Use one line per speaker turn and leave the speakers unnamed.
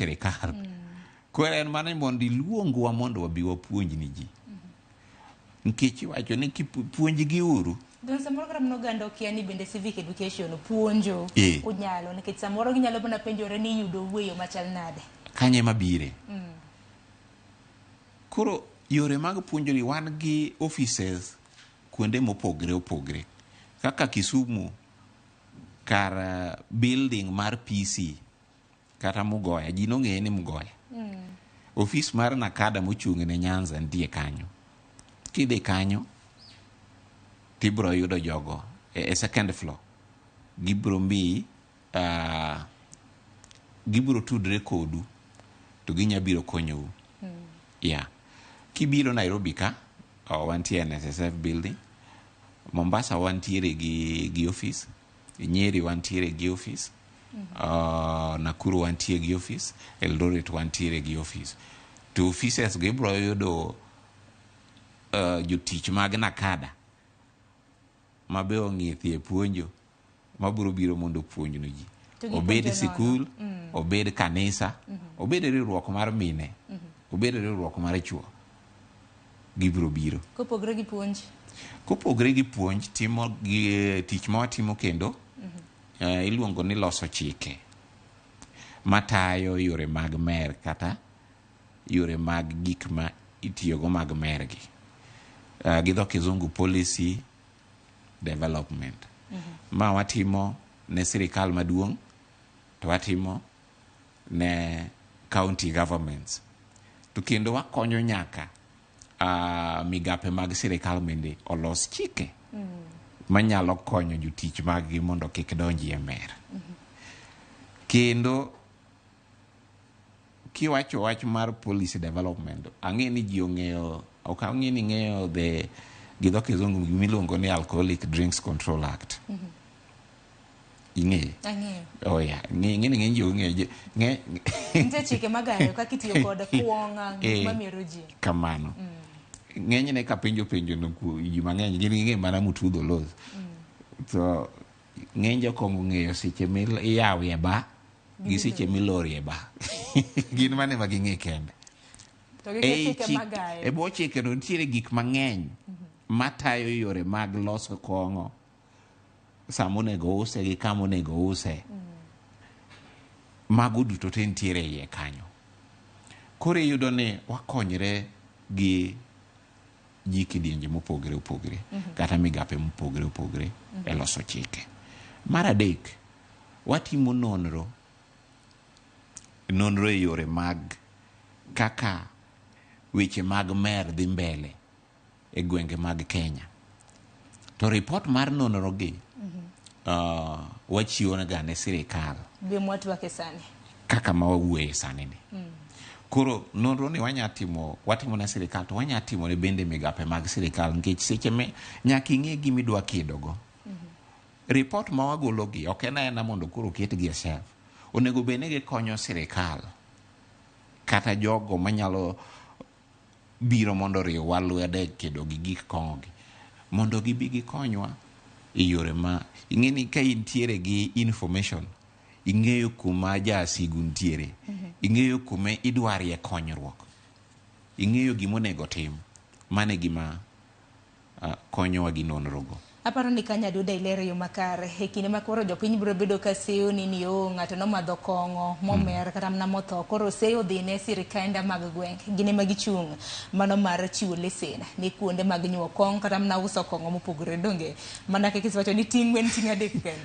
Sirikal. Koro en mana ni mondo iluongwa mondo wabi wapuonj ni ji. Nikech iwacho ni kipuonjgi uru.
Don samoro kata mana oganda okia ni bende civic education puonjo unyalo, nikech samoro ginyalo mana penjore ni yudo wueyo machal nade.
Kanye ema bire. Koro yore mag puonjo ni wan gi offices kuonde mopogre opogre. Kaka Kisumu kar building mar PC kata Mugoya, ji nong'eye ni Mugoya. Ofis mar NACADA mochung' ne Nyanza nitie kanyo. Kidhi kanyo tibiro yudo jogo e second floor. Gibiro miyi gibiro tudre kodu to ginya biro konyou. Yeah. Kibiro Nairobi ka, oh, wantie NSSF building. Mombasa wantiere gi office. Nyeri wantiere gi office. Nakuru wantie gi office. Eldoret wantiere gi office. To offices go ibiro yudo jotich mag NACADA mabe ong'ith e puonjo mabiro biro mondo opuonj ne ji.
To gipuonjo
Obed
nono.
Sikul, obed kanisa, obed riwruok mar mine, obed riwruok mar chuo. Gibiro biro.
Kopogre gi puonj.
Kopogre gi puonj, timo gi tich ma watimo kendo iluongo ni loso chike matayo yore mag mer kata yore mag gik ma itiyogo mag mer gi. Gi dho kizungu, policy development. Ma watimo ne sirikal maduong' to watimo ne county governments. To kendo wakonyo nyaka migape mag sirikal bende olos chike manyalo konyo jotich mag gi mondo kik donji e mer. Kendo kiwacho wach mar policy development, ang'e ni ji ong'eyo, ok ang'e ni ng'eyo the gi dho kizungu gimiluongo ni Alcoholic Drinks Control Act. Ing'eyo?
Ang'eyo.
Oh yeah, ng'e ni ng'eny ji ong'eyo.
Nitie chike magayo kaka itiyo kod kuong'a, gik mamero ji.
Kamano. Ng'enyne ka penjo penjo no ji mang'eny gin ging'e mana Mutudho laws. To ng'eny jokong'o ong'eyo seche miyawo e bar gi seche milorie e bar. Gin mane ma ging'e kende.
To gi
Ei
chike magayo.
E bwo chike no nitiere gik mang'eny matayo yore mag loso kong'o, sama onego use gi kama onego use. Mago duto te nitiere e iye kanyo. Koro iyudo ni wakonyre gi ji kidienje mopogre opogre kata migape mopogre opogre e loso chike. Mar adek, watimo nonro nonro e yore mag kaka weche mag mer dhi mbele e gwenge mag Kenya. To report mar nonro gi wachiwo ga ne sirikal.
Be mwatwake sani.
Kaka ma wawuoye sani ni. Koro nonro ni wanya timo, watimo ne sirikal to wanya timo ne bende migape mag sirikal, nikech seche me nyaka ing'e gima idwa kedo go. Report ma wagolo gi ok en aena mondo koro ketgi e shelf. Onego bed ni gikonyo sirikal kata jogo manyalo biro mondo oriwwa lwedo e kedo gi gik kong'o gi mondo gibi gikonywa e yore ma ing'e ni ka intiere gi information, ing'eyo kuma jasigu nitiere, ing'eyo kuma idwarie konyruok, ing'eyo gima onego tim. Mano e gima konyowa gi nonro go.
Aparo ni kanyo Aduda ilero yo makare. E kinde ma koro jopiny biro bedo ka seyo ni o ng'ato nomadho kong'o momer kata mana motho. Koro seyo dhi ne sirikanda mag gweng'. Gin ema gichung' mano mar chiwo lesen ne kuonde mag nyuo kong' kata mana uso kong'o mopogore, donge. Mana kaka isewacho ni ting' en ting' adek kende.